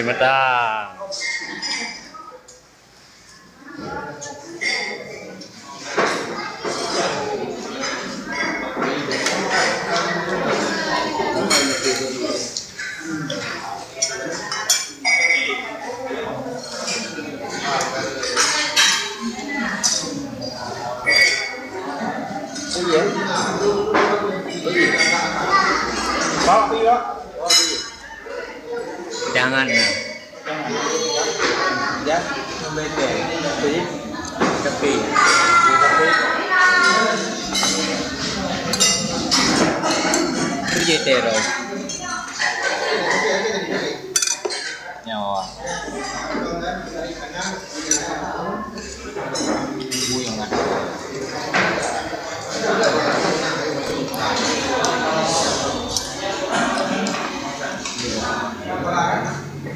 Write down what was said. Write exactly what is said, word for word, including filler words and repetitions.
Mata. Jangan nah. Ya, tapi, tapi, kerja terus. Nyawa. Ibu yang ada.